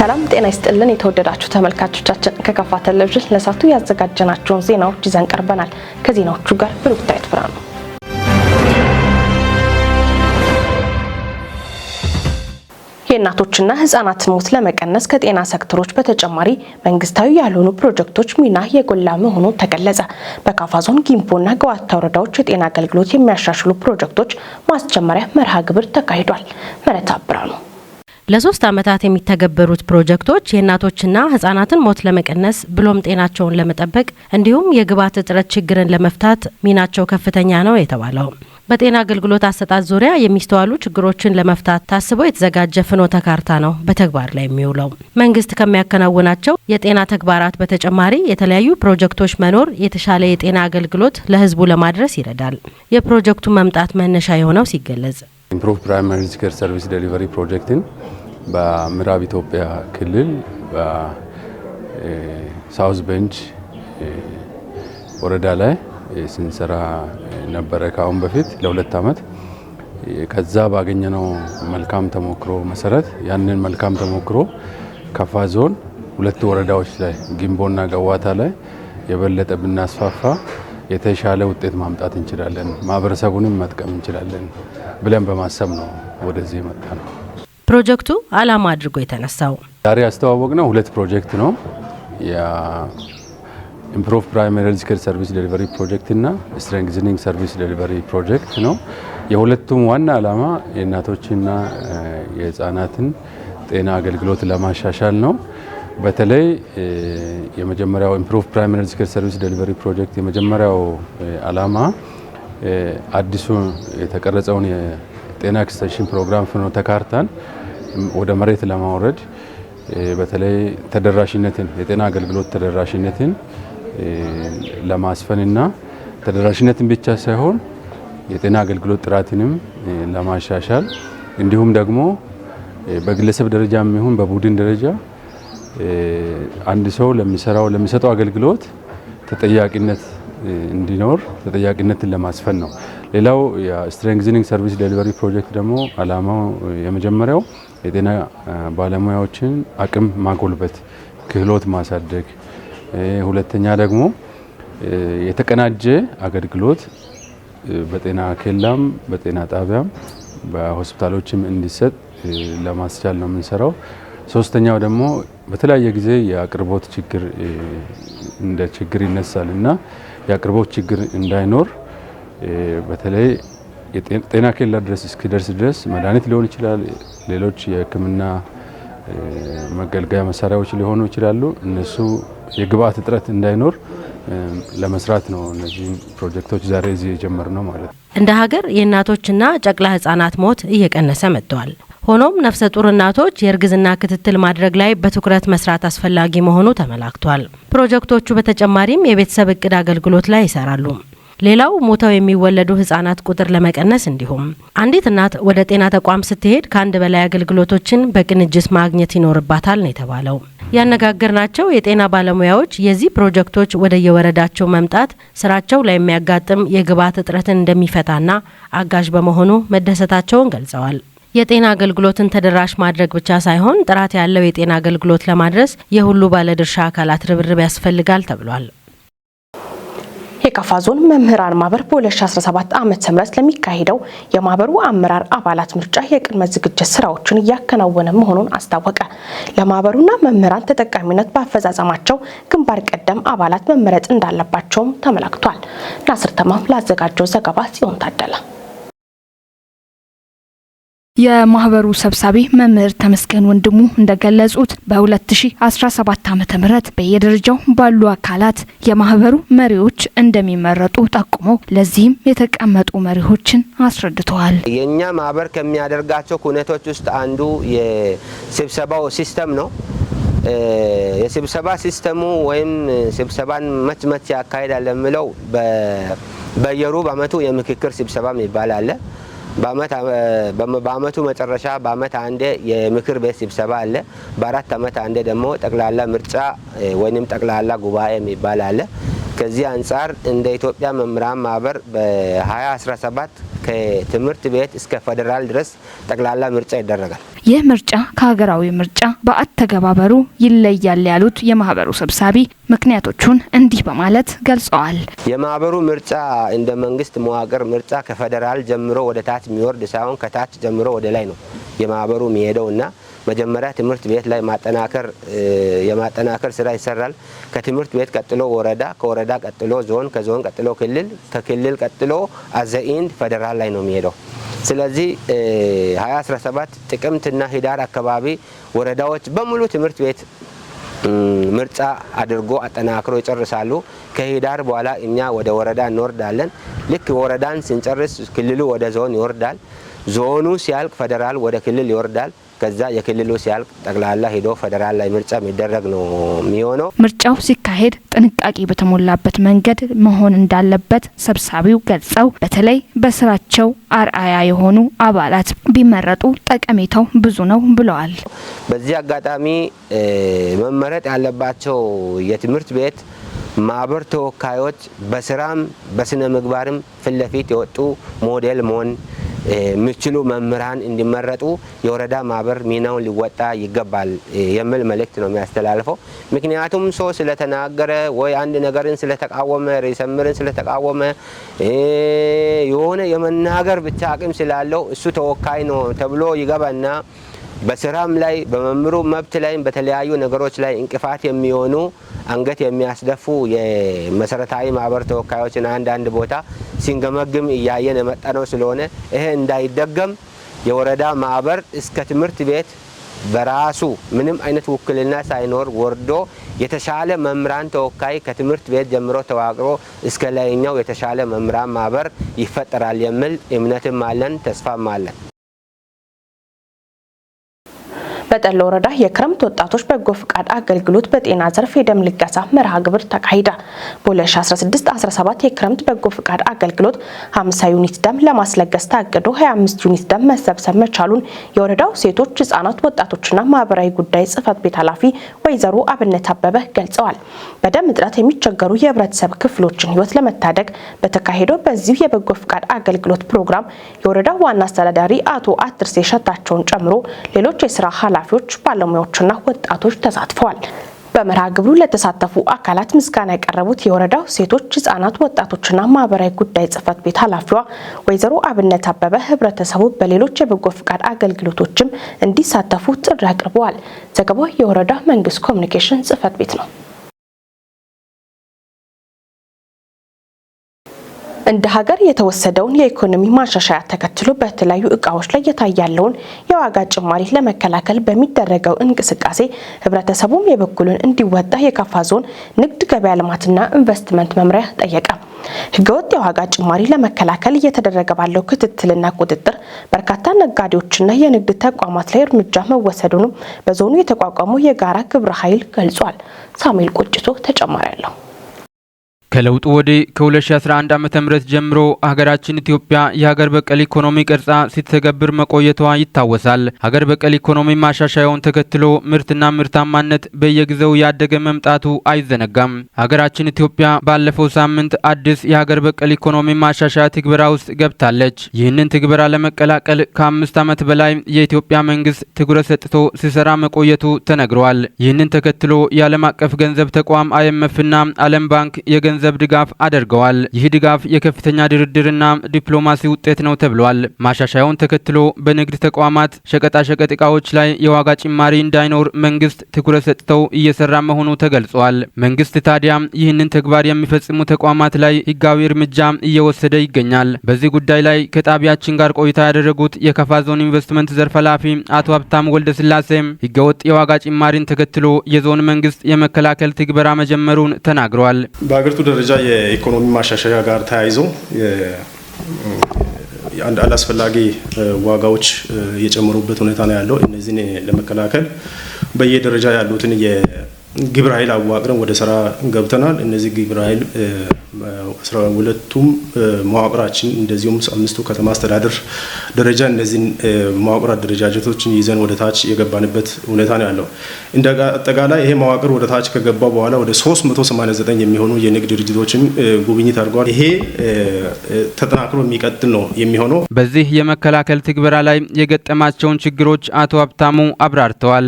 ሰላም ጤና ይስጥልን የተወደዳችሁ ተመልካቾቻችን፣ ከካፋ ቴሌቪዥን ለሰዓቱ ያዘጋጀናቸውን ዜናዎች ይዘን ቀርበናል። ከዜናዎቹ ጋር ብሩክታዊት ብርሃኑ። የእናቶችና ህጻናትን ሞት ለመቀነስ ከጤና ሴክተሮች በተጨማሪ መንግስታዊ ያልሆኑ ፕሮጀክቶች ሚና የጎላ መሆኑ ተገለጸ። በካፋ ዞን ጊምቦና ገዋታ ወረዳዎች የጤና አገልግሎት የሚያሻሽሉ ፕሮጀክቶች ማስጀመሪያ መርሃ ግብር ተካሂዷል። መረታ ብርሃኑ። ለ3 ዓመታት የሚተገበሩት ፕሮጀክቶች የእናቶችና ህጻናትን ሞት ለመቀነስ ብሎም ጤናቸውን ለመጠበቅ እንዲሁም የግብዓት እጥረት ችግርን ለመፍታት ሚናቸው ከፍተኛ ነው የተባለው። በጤና አገልግሎት አሰጣጥ ዙሪያ የሚስተዋሉ ችግሮችን ለመፍታት ታስቦ የተዘጋጀ ፍኖተ ካርታ ነው በተግባር ላይ የሚውለው። መንግስት ከሚያከናውናቸው የጤና ተግባራት በተጨማሪ የተለያዩ ፕሮጀክቶች መኖር የተሻለ የጤና አገልግሎት ለህዝቡ ለማድረስ ይረዳል። የፕሮጀክቱ መምጣት መነሻ የሆነው ሲገለጽ Improve Primary Health Care Service Delivery ፕሮጀክትን በምዕራብ ኢትዮጵያ ክልል በ South ቤንች ወረዳ ላይ ስንሰራ ነበረ ከአሁን በፊት ለ2 ዓመት። ከዛ ባገኘነው መልካም ተሞክሮ መሰረት ያንን መልካም ተሞክሮ ከፋ ዞን ሁለት ወረዳዎች ላይ፣ ጊምቦና ገዋታ ላይ የበለጠ ብናስፋፋ የተሻለ ውጤት ማምጣት እንችላለን፣ ማህበረሰቡንም መጥቀም እንችላለን ብለን በማሰብ ነው ወደዚህ የመጣነው። ፕሮጀክቱ ዓላማ አድርጎ የተነሳው ዛሬ ያስተዋወቅነው ሁለት ፕሮጀክት ነው። የ Improve Primary Health Care Service Delivery Project እና Strengthening Service Delivery Project ነው። የሁለቱም ዋና ዓላማ የእናቶችና የህፃናትን ጤና አገልግሎት ለማሻሻል ነው። በተለይ የመጀመሪያው Improve Primary Health Care Service Delivery Project የመጀመሪያው ዓላማ አዲሱ የተቀረጸውን የጤና ኤክስቴንሽን ፕሮግራም ፍኖተ ካርታን ወደ መሬት ለማውረድ፣ በተለይ ተደራሽነትን፣ የጤና አገልግሎት ተደራሽነትን ለማስፈንና ተደራሽነትን ብቻ ሳይሆን የጤና አገልግሎት ጥራትንም ለማሻሻል፣ እንዲሁም ደግሞ በግለሰብ ደረጃም ይሁን በቡድን ደረጃ አንድ ሰው ለሚሰራው፣ ለሚሰጠው አገልግሎት ተጠያቂነት እንዲኖር ተጠያቂነትን ለማስፈን ነው። ሌላው የ Strengthening Service Delivery Project ደግሞ አላማው የመጀመሪያው የጤና ባለሙያዎችን አቅም ማጎልበት፣ ክህሎት ማሳደግ፣ ሁለተኛ ደግሞ የተቀናጀ አገልግሎት በጤና ኬላም፣ በጤና ጣቢያም፣ በሆስፒታሎችም እንዲሰጥ ለማስቻል ነው የምንሰራው። ሶስተኛው ደግሞ በተለያየ ጊዜ የአቅርቦት ችግር እንደ ችግር ይነሳል እና የአቅርቦት ችግር እንዳይኖር፣ በተለይ ጤና ኬላ ድረስ እስኪደርስ ድረስ መድኃኒት ሊሆን ይችላል፣ ሌሎች የሕክምና መገልገያ መሳሪያዎች ሊሆኑ ይችላሉ። እነሱ የግብአት እጥረት እንዳይኖር ለመስራት ነው እነዚህን ፕሮጀክቶች ዛሬ እዚህ የጀመርነው ማለት ነው። እንደ ሀገር የእናቶችና ጨቅላ ህጻናት ሞት እየቀነሰ መጥቷል። ሆኖም ነፍሰ ጡር እናቶች የእርግዝና ክትትል ማድረግ ላይ በትኩረት መስራት አስፈላጊ መሆኑ ተመላክቷል። ፕሮጀክቶቹ በተጨማሪም የቤተሰብ እቅድ አገልግሎት ላይ ይሰራሉ። ሌላው ሞተው የሚወለዱ ህጻናት ቁጥር ለመቀነስ እንዲሁም አንዲት እናት ወደ ጤና ተቋም ስትሄድ ከአንድ በላይ አገልግሎቶችን በቅንጅት ማግኘት ይኖርባታል ነው የተባለው። ያነጋገርናቸው የጤና ባለሙያዎች የዚህ ፕሮጀክቶች ወደ የወረዳቸው መምጣት ስራቸው ላይ የሚያጋጥም የግብዓት እጥረትን እንደሚፈታና አጋዥ በመሆኑ መደሰታቸውን ገልጸዋል። የጤና አገልግሎትን ተደራሽ ማድረግ ብቻ ሳይሆን ጥራት ያለው የጤና አገልግሎት ለማድረስ የሁሉ ባለድርሻ አካላት ርብርብ ያስፈልጋል ተብሏል። የካፋ ዞን መምህራን ማህበር በ2017 ዓ.ም ለሚካሄደው የማህበሩ አመራር አባላት ምርጫ የቅድመ ዝግጅት ስራዎችን እያከናወነ መሆኑን አስታወቀ። ለማህበሩና መምህራን ተጠቃሚነት በአፈጻጸማቸው ግንባር ቀደም አባላት መመረጥ እንዳለባቸውም ተመላክቷል። ናስር ተማም ላዘጋጀው ዘገባ ጽዮን ታደለ። የማህበሩ ሰብሳቢ መምህር ተመስገን ወንድሙ እንደገለጹት በ2017 ዓ.ም በየደረጃው ባሉ አካላት የማህበሩ መሪዎች እንደሚመረጡ ጠቁመው ለዚህም የተቀመጡ መሪዎችን አስረድተዋል። የእኛ ማህበር ከሚያደርጋቸው ኩነቶች ውስጥ አንዱ የስብሰባው system ነው። የስብሰባ system ኡ ወይም ስብሰባን መች መች ያካሂዳል የሚለው በየሩብ አመቱ የምክክር ስብሰባ የሚባል አለ። በአመቱ መጨረሻ በአመት አንዴ የምክር ቤት ስብሰባ አለ። በ4 አመት አንዴ ደግሞ ጠቅላላ ምርጫ ወይም ጠቅላላ ጉባኤ የሚባል አለ። ከዚህ አንጻር እንደ ኢትዮጵያ መምህራን ማህበር በ2017 ከትምህርት ቤት እስከ ፌዴራል ድረስ ጠቅላላ ምርጫ ይደረጋል። ይህ ምርጫ ከሀገራዊ ምርጫ በአተገባበሩ ይለያል ያሉት የማህበሩ ሰብሳቢ ምክንያቶቹን እንዲህ በማለት ገልጸዋል። የማህበሩ ምርጫ እንደ መንግስት መዋቅር ምርጫ ከፌዴራል ጀምሮ ወደ ታች የሚወርድ ሳይሆን ከታች ጀምሮ ወደ ላይ ነው የማህበሩ የሚሄደው እና መጀመሪያ ትምህርት ቤት ላይ የማጠናከር ስራ ይሰራል። ከትምህርት ቤት ቀጥሎ ወረዳ፣ ከወረዳ ቀጥሎ ዞን፣ ከዞን ቀጥሎ ክልል፣ ከክልል ቀጥሎ at the end ፌዴራል ላይ ነው የሚሄደው። ስለዚህ 2017 ጥቅምትና ህዳር አካባቢ ወረዳዎች በሙሉ ትምህርት ቤት ምርጫ አድርጎ አጠናክሮ ይጨርሳሉ። ከህዳር በኋላ እኛ ወደ ወረዳ እንወርዳለን። ልክ ወረዳን ስንጨርስ ክልሉ ወደ ዞን ይወርዳል። ዞኑ ሲያልቅ ፌዴራል ወደ ክልል ይወርዳል። ከዛ የክልሉ ሲያልቅ ጠቅላላ ሄዶ ፌዴራል ላይ ምርጫ የሚደረግ ነው የሚሆነው። ምርጫው ሲካሄድ ጥንቃቄ በተሞላበት መንገድ መሆን እንዳለበት ሰብሳቢው ገልጸው በተለይ በስራቸው አርአያ የሆኑ አባላት ቢመረጡ ጠቀሜታው ብዙ ነው ብለዋል። በዚህ አጋጣሚ መመረጥ ያለባቸው የትምህርት ቤት ማህበር ተወካዮች በስራም በስነ ምግባርም ፊት ለፊት የወጡ ሞዴል መሆን የሚችሉ መምህራን እንዲመረጡ የወረዳ ማህበር ሚናውን ሊወጣ ይገባል የሚል መልእክት ነው የሚያስተላልፈው። ምክንያቱም ሰው ስለተናገረ ወይ አንድ ነገርን ስለተቃወመ፣ ርዕሰ መምህርን ስለተቃወመ፣ የሆነ የመናገር ብቻ አቅም ስላለው እሱ ተወካይ ነው ተብሎ ይገባና በስራም ላይ፣ በመምህሩ መብት ላይ፣ በተለያዩ ነገሮች ላይ እንቅፋት የሚሆኑ፣ አንገት የሚያስደፉ የመሰረታዊ ማህበር ተወካዮችን አንዳንድ ቦታ ሲንገመግም እያየን የመጣ ነው። ስለሆነ ይሄ እንዳይደገም የወረዳ ማህበር እስከ ትምህርት ቤት በራሱ ምንም አይነት ውክልና ሳይኖር ወርዶ የተሻለ መምህራን ተወካይ ከትምህርት ቤት ጀምሮ ተዋቅሮ እስከ ላይኛው የተሻለ መምህራን ማህበር ይፈጠራል የሚል እምነትም አለን፣ ተስፋም አለን። በጠለ ወረዳ የክረምት ወጣቶች በጎ ፍቃድ አገልግሎት በጤና ዘርፍ የደም ልገሳ መርሃ ግብር ተካሂደ። በ2016-17 የክረምት በጎ ፍቃድ አገልግሎት 50 ዩኒት ደም ለማስለገስ ታቅዶ 25 ዩኒት ደም መሰብሰብ መቻሉን የወረዳው ሴቶች፣ ህጻናት፣ ወጣቶችና ማህበራዊ ጉዳይ ጽህፈት ቤት ኃላፊ ወይዘሮ አብነት አበበ ገልጸዋል። በደም እጥረት የሚቸገሩ የህብረተሰብ ክፍሎችን ህይወት ለመታደግ በተካሄደው በዚሁ የበጎ ፍቃድ አገልግሎት ፕሮግራም የወረዳው ዋና አስተዳዳሪ አቶ አትርሴ ሸታቸውን ጨምሮ ሌሎች የስራ ኃላፊዎች፣ ባለሙያዎችና ወጣቶች ተሳትፈዋል። በመርሃ ግብሩ ለተሳተፉ አካላት ምስጋና ያቀረቡት የወረዳው ሴቶች፣ ህጻናት፣ ወጣቶችና ማህበራዊ ጉዳይ ጽህፈት ቤት ኃላፊዋ ወይዘሮ አብነት አበበ ህብረተሰቡ በሌሎች የበጎ ፍቃድ አገልግሎቶችም እንዲሳተፉ ጥሪ አቅርበዋል። ዘገባው የወረዳ መንግስት ኮሚኒኬሽን ጽህፈት ቤት ነው። እንደ ሀገር የተወሰደውን የኢኮኖሚ ማሻሻያ ተከትሎ በተለያዩ እቃዎች ላይ እየታየ ያለውን የዋጋ ጭማሪ ለመከላከል በሚደረገው እንቅስቃሴ ህብረተሰቡም የበኩሉን እንዲወጣ የካፋ ዞን ንግድ ገበያ ልማትና ኢንቨስትመንት መምሪያ ጠየቀ። ህገወጥ የዋጋ ጭማሪ ለመከላከል እየተደረገ ባለው ክትትልና ቁጥጥር በርካታ ነጋዴዎችና የንግድ ተቋማት ላይ እርምጃ መወሰዱንም በዞኑ የተቋቋመው የጋራ ግብረ ኃይል ገልጿል። ሳሙኤል ቆጭቶ ተጨማሪ አለው። ከለውጡ ወዲህ ከ2011 ዓ.ም ጀምሮ ሀገራችን ኢትዮጵያ የሀገር በቀል ኢኮኖሚ ቅርጻ ስትተገብር መቆየቷ ይታወሳል። ሀገር በቀል ኢኮኖሚ ማሻሻያውን ተከትሎ ምርትና ምርታማነት በየጊዜው ያደገ መምጣቱ አይዘነጋም። ሀገራችን ኢትዮጵያ ባለፈው ሳምንት አዲስ የሀገር በቀል ኢኮኖሚ ማሻሻያ ትግበራ ውስጥ ገብታለች። ይህንን ትግበራ ለመቀላቀል ከ5 ዓመት በላይ የኢትዮጵያ መንግስት ትኩረት ሰጥቶ ሲሰራ መቆየቱ ተነግሯል። ይህንን ተከትሎ የዓለም አቀፍ ገንዘብ ተቋም IMF ና ዓለም ባንክ የገንዘብ ድጋፍ አድርገዋል። ይህ ድጋፍ የከፍተኛ ድርድርና ዲፕሎማሲ ውጤት ነው ተብሏል። ማሻሻያውን ተከትሎ በንግድ ተቋማት ሸቀጣሸቀጥ እቃዎች ላይ የዋጋ ጭማሪ እንዳይኖር መንግስት ትኩረት ሰጥተው እየሰራ መሆኑ ተገልጿል። መንግስት ታዲያ ይህንን ተግባር የሚፈጽሙ ተቋማት ላይ ህጋዊ እርምጃ እየወሰደ ይገኛል። በዚህ ጉዳይ ላይ ከጣቢያችን ጋር ቆይታ ያደረጉት የካፋ ዞን ኢንቨስትመንት ዘርፍ ኃላፊ አቶ ሀብታም ወልደስላሴ ህገወጥ የዋጋ ጭማሪን ተከትሎ የዞን መንግስት የመከላከል ትግበራ መጀመሩን ተናግረዋል። በሀገሪቱ ደረጃ የኢኮኖሚ ማሻሻያ ጋር ተያይዞ አላስፈላጊ ዋጋዎች የጨመሩበት ሁኔታ ነው ያለው። እነዚህን ለመከላከል በየደረጃ ያሉትን የግብረ ኃይል አዋቅረን ወደ ስራ ገብተናል። እነዚህ ግብረ ኃይል 12ቱም መዋቅራችን እንደዚሁም 5ቱ ከተማ አስተዳደር ደረጃ እነዚህን መዋቅር አደረጃጀቶችን ይዘን ወደ ታች የገባንበት ሁኔታ ነው ያለው። እንደ አጠቃላይ ይሄ መዋቅር ወደ ታች ከገባ በኋላ ወደ 389 የሚሆኑ የንግድ ድርጅቶችን ጉብኝት አድርገዋል። ይሄ ተጠናክሮ የሚቀጥል ነው የሚሆነው። በዚህ የመከላከል ትግበራ ላይ የገጠማቸውን ችግሮች አቶ ሀብታሙ አብራርተዋል።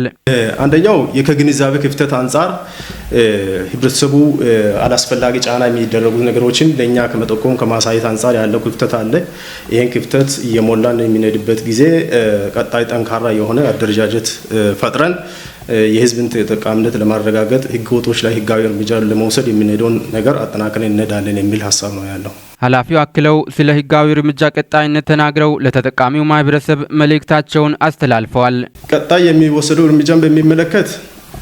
አንደኛው ከግንዛቤ ክፍተት አንጻር ህብረተሰቡ አላስፈላጊ ጫና የሚደረጉ ነገሮችን ለእኛ ከመጠቆም ከማሳየት አንጻር ያለው ክፍተት አለ። ይህን ክፍተት እየሞላን የሚነድበት ጊዜ ቀጣይ ጠንካራ የሆነ አደረጃጀት ፈጥረን የህዝብን ተጠቃሚነት ለማረጋገጥ ህገወጦች ላይ ህጋዊ እርምጃ ለመውሰድ የሚነደውን ነገር አጠናክረን እንሄዳለን የሚል ሀሳብ ነው ያለው። ኃላፊው አክለው ስለ ህጋዊ እርምጃ ቀጣይነት ተናግረው ለተጠቃሚው ማህበረሰብ መልእክታቸውን አስተላልፈዋል። ቀጣይ የሚወሰደው እርምጃን በሚመለከት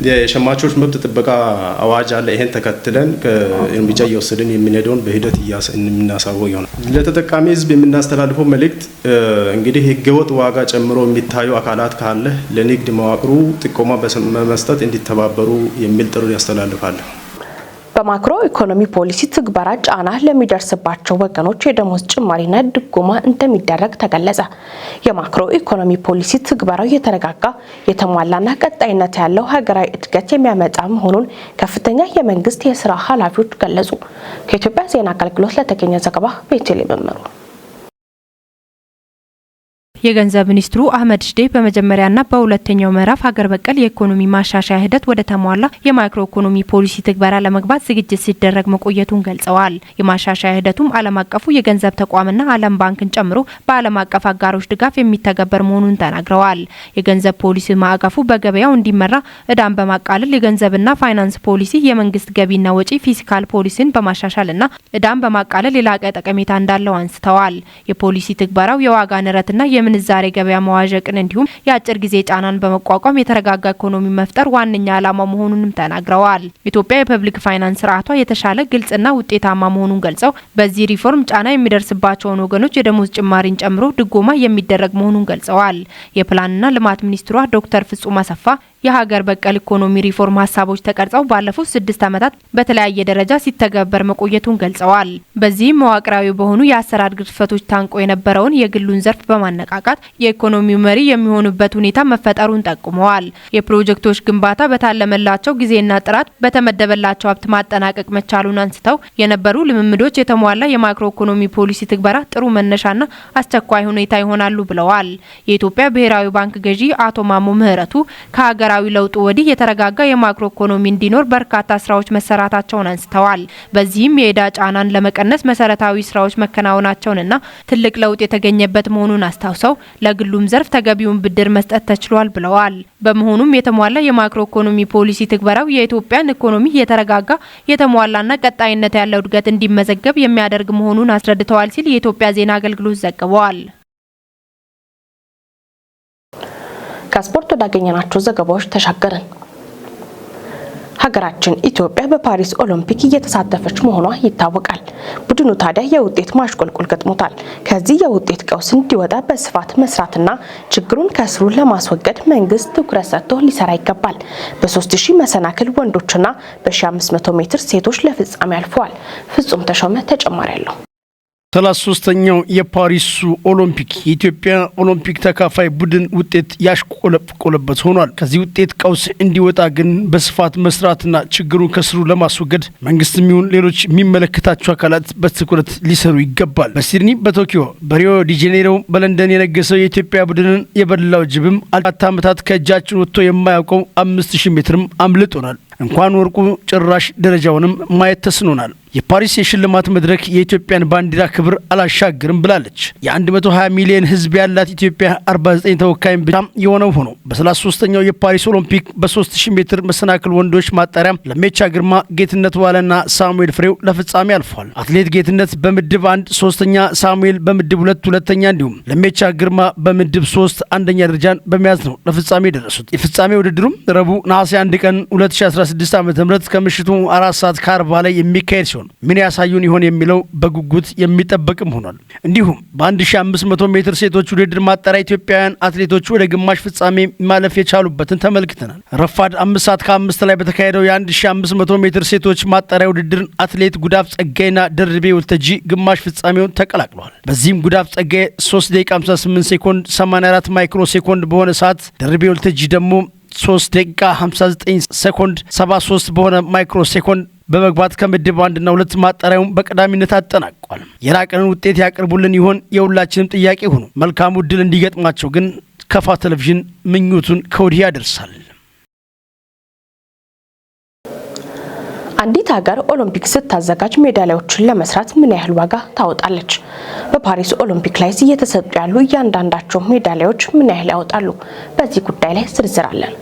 የሸማቾች መብት ጥበቃ አዋጅ አለ። ይሄን ተከትለን እርምጃ እየወሰድን የምንሄደውን በሂደት የምናሳወቅ ይሆናል። ለተጠቃሚ ህዝብ የምናስተላልፈው መልእክት እንግዲህ ህገወጥ ዋጋ ጨምሮ የሚታዩ አካላት ካለ ለንግድ መዋቅሩ ጥቆማ በመስጠት እንዲተባበሩ የሚል ጥሪ ያስተላልፋለሁ። በማክሮ ኢኮኖሚ ፖሊሲ ትግበራ ጫና ለሚደርስባቸው ወገኖች የደሞዝ ጭማሪና ድጎማ እንደሚደረግ ተገለጸ። የማክሮ ኢኮኖሚ ፖሊሲ ትግበራው የተረጋጋ፣ የተሟላና ቀጣይነት ያለው ሀገራዊ እድገት የሚያመጣ መሆኑን ከፍተኛ የመንግስት የስራ ኃላፊዎች ገለጹ። ከኢትዮጵያ ዜና አገልግሎት ለተገኘ ዘገባ ቤተልሔም መመሩ። የገንዘብ ሚኒስትሩ አህመድ ሽዴ በመጀመሪያና በሁለተኛው ምዕራፍ ሀገር በቀል የኢኮኖሚ ማሻሻያ ሂደት ወደ ተሟላ የማክሮ ኢኮኖሚ ፖሊሲ ትግበራ ለመግባት ዝግጅት ሲደረግ መቆየቱን ገልጸዋል። የማሻሻያ ሂደቱም ዓለም አቀፉ የገንዘብ ተቋምና ዓለም ባንክን ጨምሮ በዓለም አቀፍ አጋሮች ድጋፍ የሚተገበር መሆኑን ተናግረዋል። የገንዘብ ፖሊሲ ማዕቀፉ በገበያው እንዲመራ እዳን በማቃለል የገንዘብና ፋይናንስ ፖሊሲ፣ የመንግስት ገቢና ወጪ ፊስካል ፖሊሲን በማሻሻልና እዳን በማቃለል የላቀ ጠቀሜታ እንዳለው አንስተዋል። የፖሊሲ ትግበራው የዋጋ ንረትና የምንዛሬ ገበያ መዋዠቅን እንዲሁም የአጭር ጊዜ ጫናን በመቋቋም የተረጋጋ ኢኮኖሚ መፍጠር ዋነኛ ዓላማ መሆኑንም ተናግረዋል። ኢትዮጵያ የ public finance ስርዓቷ የተሻለ፣ ግልጽና ውጤታማ መሆኑን ገልጸው በዚህ ሪፎርም ጫና የሚደርስባቸውን ወገኖች የደሞዝ ጭማሪን ጨምሮ ድጎማ የሚደረግ መሆኑን ገልጸዋል። የፕላንና ልማት ሚኒስትሯ ዶክተር ፍጹም አሰፋ የሀገር በቀል ኢኮኖሚ ሪፎርም ሀሳቦች ተቀርጸው ባለፉት 6 ዓመታት በተለያየ ደረጃ ሲተገበር መቆየቱን ገልጸዋል። በዚህም መዋቅራዊ በሆኑ የአሰራር ግድፈቶች ታንቆ የነበረውን የግሉን ዘርፍ በማነቃቃት የኢኮኖሚው መሪ የሚሆኑበት ሁኔታ መፈጠሩን ጠቁመዋል። የፕሮጀክቶች ግንባታ በታለመላቸው ጊዜና ጥራት በተመደበላቸው ሀብት ማጠናቀቅ መቻሉን አንስተው የነበሩ ልምምዶች የተሟላ የማክሮ ኢኮኖሚ ፖሊሲ ትግበራ ጥሩ መነሻና አስቸኳይ ሁኔታ ይሆናሉ ብለዋል። የኢትዮጵያ ብሔራዊ ባንክ ገዢ አቶ ማሞ ምህረቱ ከሀገራዊ ለውጡ ወዲህ የተረጋጋ የማክሮ ኢኮኖሚ እንዲኖር በርካታ ስራዎች መሰራታቸውን አንስተዋል። በዚህም የዕዳ ጫናን ለመቀነስ መሰረታዊ ስራዎች መከናወናቸውንና ትልቅ ለውጥ የተገኘበት መሆኑን አስታውሰው ለግሉም ዘርፍ ተገቢውን ብድር መስጠት ተችሏል ብለዋል። በመሆኑም የተሟላ የማክሮ ኢኮኖሚ ፖሊሲ ትግበራው የኢትዮጵያን ኢኮኖሚ የተረጋጋ፣ የተሟላና ቀጣይነት ያለው እድገት እንዲመዘገብ የሚያደርግ መሆኑን አስረድተዋል ሲል የኢትዮጵያ ዜና አገልግሎት ዘግቧል። ከስፖርት ወዳገኘናቸው ዘገባዎች ተሻገርን። ሀገራችን ኢትዮጵያ በፓሪስ ኦሎምፒክ እየተሳተፈች መሆኗ ይታወቃል። ቡድኑ ታዲያ የውጤት ማሽቆልቆል ገጥሞታል። ከዚህ የውጤት ቀውስ እንዲወጣ በስፋት መስራትና ችግሩን ከስሩ ለማስወገድ መንግስት ትኩረት ሰጥቶ ሊሰራ ይገባል። በ3000 መሰናክል ወንዶችና በ1500 ሜትር ሴቶች ለፍጻሜ አልፈዋል። ፍጹም ተሾመ ተጨማሪ አለው። 33ኛው የፓሪሱ ኦሎምፒክ የኢትዮጵያ ኦሎምፒክ ተካፋይ ቡድን ውጤት ያሽቆለቆለበት ሆኗል። ከዚህ ውጤት ቀውስ እንዲወጣ ግን በስፋት መስራትና ችግሩን ከስሩ ለማስወገድ መንግስትም ይሁን ሌሎች የሚመለከታቸው አካላት በትኩረት ሊሰሩ ይገባል። በሲድኒ፣ በቶኪዮ፣ በሪዮ ዲጄኔሮ፣ በለንደን የነገሰው የኢትዮጵያ ቡድንን የበላው ጅብም 4 ዓመታት ከእጃችን ወጥቶ የማያውቀው 5000 ሜትርም አምልጦናል። እንኳን ወርቁ ጭራሽ ደረጃውንም ማየት ተስኖናል። የፓሪስ የሽልማት መድረክ የኢትዮጵያን ባንዲራ ክብር አላሻግርም ብላለች። የ120 ሚሊዮን ሕዝብ ያላት ኢትዮጵያ 49 ተወካይም ብቻ የሆነው ሆኖ በ33ኛው የፓሪስ ኦሎምፒክ በ3000 ሜትር መሰናክል ወንዶች ማጣሪያ ለሜቻ ግርማ፣ ጌትነት ዋለና ሳሙኤል ፍሬው ለፍጻሜ አልፏል። አትሌት ጌትነት በምድብ 1 ሶስተኛ፣ ሳሙኤል በምድብ 2 ሁለተኛ እንዲሁም ለሜቻ ግርማ በምድብ 3 አንደኛ ደረጃን በመያዝ ነው ለፍጻሜ የደረሱት። የፍጻሜ ውድድሩም ረቡዕ ነሐሴ 1 ቀን 2016 ዓ.ም ከምሽቱ 4:40 ላይ የሚካሄድ ሲሆን ይሆን? ምን ያሳዩን ይሆን የሚለው በጉጉት የሚጠበቅም ሆኗል። እንዲሁም በ1500 ሜትር ሴቶች ውድድር ማጣሪያ ኢትዮጵያውያን አትሌቶች ወደ ግማሽ ፍጻሜ ማለፍ የቻሉበትን ተመልክተናል። ረፋድ 5 ሰዓት ከ5 ላይ በተካሄደው የ1500 ሜትር ሴቶች ማጣሪያ ውድድር አትሌት ጉዳፍ ጸጋይና ደርቤ ወልተጂ ግማሽ ፍጻሜውን ተቀላቅለዋል። በዚህም ጉዳፍ ጸጋይ 3 ደቂቃ 58 ሴኮንድ 84 ማይክሮ ሴኮንድ በሆነ ሰዓት፣ ደርቤ ወልተጂ ደግሞ 3 ደቂቃ 59 ሴኮንድ 73 በሆነ ማይክሮ ሴኮንድ በመግባት ከምድብ አንድና ሁለት ማጣሪያውን በቀዳሚነት አጠናቋል። የራቀንን ውጤት ያቀርቡልን ይሆን የሁላችንም ጥያቄ ሆኖ መልካሙ እድል እንዲገጥማቸው ግን ከፋ ቴሌቪዥን ምኞቱን ከወዲህ ያደርሳል። አንዲት ሀገር ኦሎምፒክ ስታዘጋጅ ሜዳሊያዎችን ለመስራት ምን ያህል ዋጋ ታወጣለች? በፓሪስ ኦሎምፒክ ላይ እየተሰጡ ያሉ እያንዳንዳቸው ሜዳሊያዎች ምን ያህል ያወጣሉ? በዚህ ጉዳይ ላይ ዝርዝር አለን።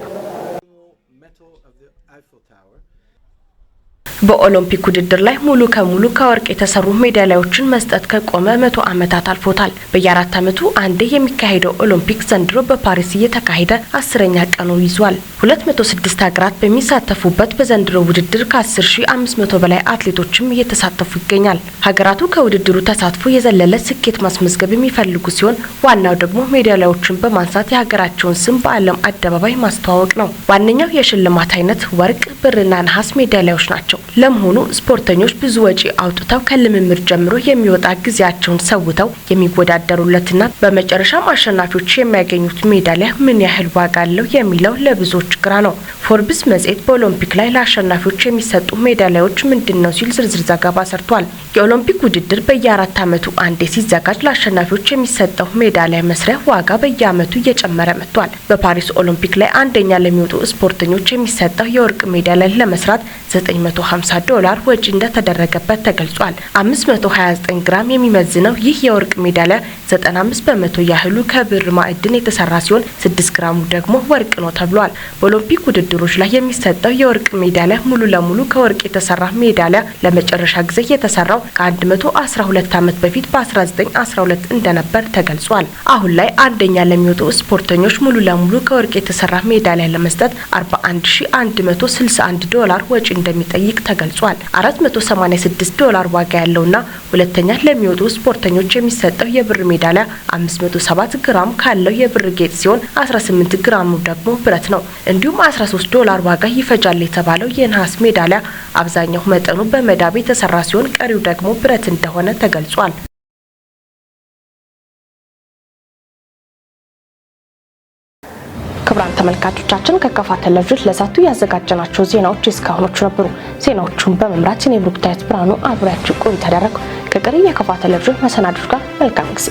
በኦሎምፒክ ውድድር ላይ ሙሉ ከሙሉ ከወርቅ የተሰሩ ሜዳሊያዎችን መስጠት ከቆመ 100 ዓመታት አልፎታል። በየ4 ዓመቱ አንዴ የሚካሄደው ኦሎምፒክ ዘንድሮ በፓሪስ እየተካሄደ 10ኛ ቀኑን ይዟል። 206 ሀገራት በሚሳተፉበት በዘንድሮ ውድድር ከ10,500 በላይ አትሌቶችም እየተሳተፉ ይገኛል። ሀገራቱ ከውድድሩ ተሳትፎ የዘለለ ስኬት ማስመዝገብ የሚፈልጉ ሲሆን ዋናው ደግሞ ሜዳሊያዎችን በማንሳት የሀገራቸውን ስም በዓለም አደባባይ ማስተዋወቅ ነው። ዋነኛው የሽልማት አይነት ወርቅ፣ ብርና ነሐስ ሜዳሊያዎች ናቸው። ለመሆኑ ስፖርተኞች ብዙ ወጪ አውጥተው ከልምምድ ጀምሮ የሚወጣ ጊዜያቸውን ሰውተው የሚወዳደሩለትና በመጨረሻም አሸናፊዎች የሚያገኙት ሜዳሊያ ምን ያህል ዋጋ አለው የሚለው ለብዙዎች ግራ ነው። ፎርብስ መጽሔት በኦሎምፒክ ላይ ለአሸናፊዎች የሚሰጡ ሜዳሊያዎች ምንድን ነው ሲል ዝርዝር ዘገባ ሰርቷል። የኦሎምፒክ ውድድር በየ4 ዓመቱ አንዴ ሲዘጋጅ ለአሸናፊዎች የሚሰጠው ሜዳሊያ መስሪያ ዋጋ በየዓመቱ እየጨመረ መጥቷል። በፓሪስ ኦሎምፒክ ላይ አንደኛ ለሚወጡ ስፖርተኞች የሚሰጠው የወርቅ ሜዳሊያ ለመስራት 950 ዶላር ወጪ እንደተደረገበት ተገልጿል። 529 ግራም የሚመዝነው ይህ የወርቅ ሜዳሊያ 95% ያህሉ ከብር ማዕድን የተሰራ ሲሆን 6 ግራሙ ደግሞ ወርቅ ነው ተብሏል። በኦሎምፒክ ውድድሮች ላይ የሚሰጠው የወርቅ ሜዳሊያ ሙሉ ለሙሉ ከወርቅ የተሰራ ሜዳሊያ ለመጨረሻ ጊዜ የተሰራው ከ112 ዓመት በፊት በ1912 እንደነበር ተገልጿል። አሁን ላይ አንደኛ ለሚወጡ ስፖርተኞች ሙሉ ለሙሉ ከወርቅ የተሰራ ሜዳሊያ ለመስጠት 41,161 ዶላር ወጪ እንደሚጠይቅ ተገልጿል። 486 ዶላር ዋጋ ያለውና ሁለተኛ ለሚወጡ ስፖርተኞች የሚሰጠው የብር ሜዳሊያ 507 ግራም ካለው የብር ጌጥ ሲሆን 18 ግራሙ ደግሞ ብረት ነው። እንዲሁም 13 ዶላር ዋጋ ይፈጃል የተባለው የነሐስ ሜዳሊያ አብዛኛው መጠኑ በመዳብ የተሰራ ሲሆን ቀሪው ደግሞ ብረት እንደሆነ ተገልጿል። ክቡራን ተመልካቾቻችን፣ ከከፋ ቴሌቪዥን ለሰዓቱ ያዘጋጀናቸው ዜናዎች እስካሁኖቹ ነበሩ። ዜናዎቹን በመምራት እኔ ብሩክታዊት ብርሃኑ አብሬያችሁ ቆይታ አደረግኩ። ከቀሪ የከፋ ቴሌቪዥን መሰናዶች ጋር መልካም ጊዜ።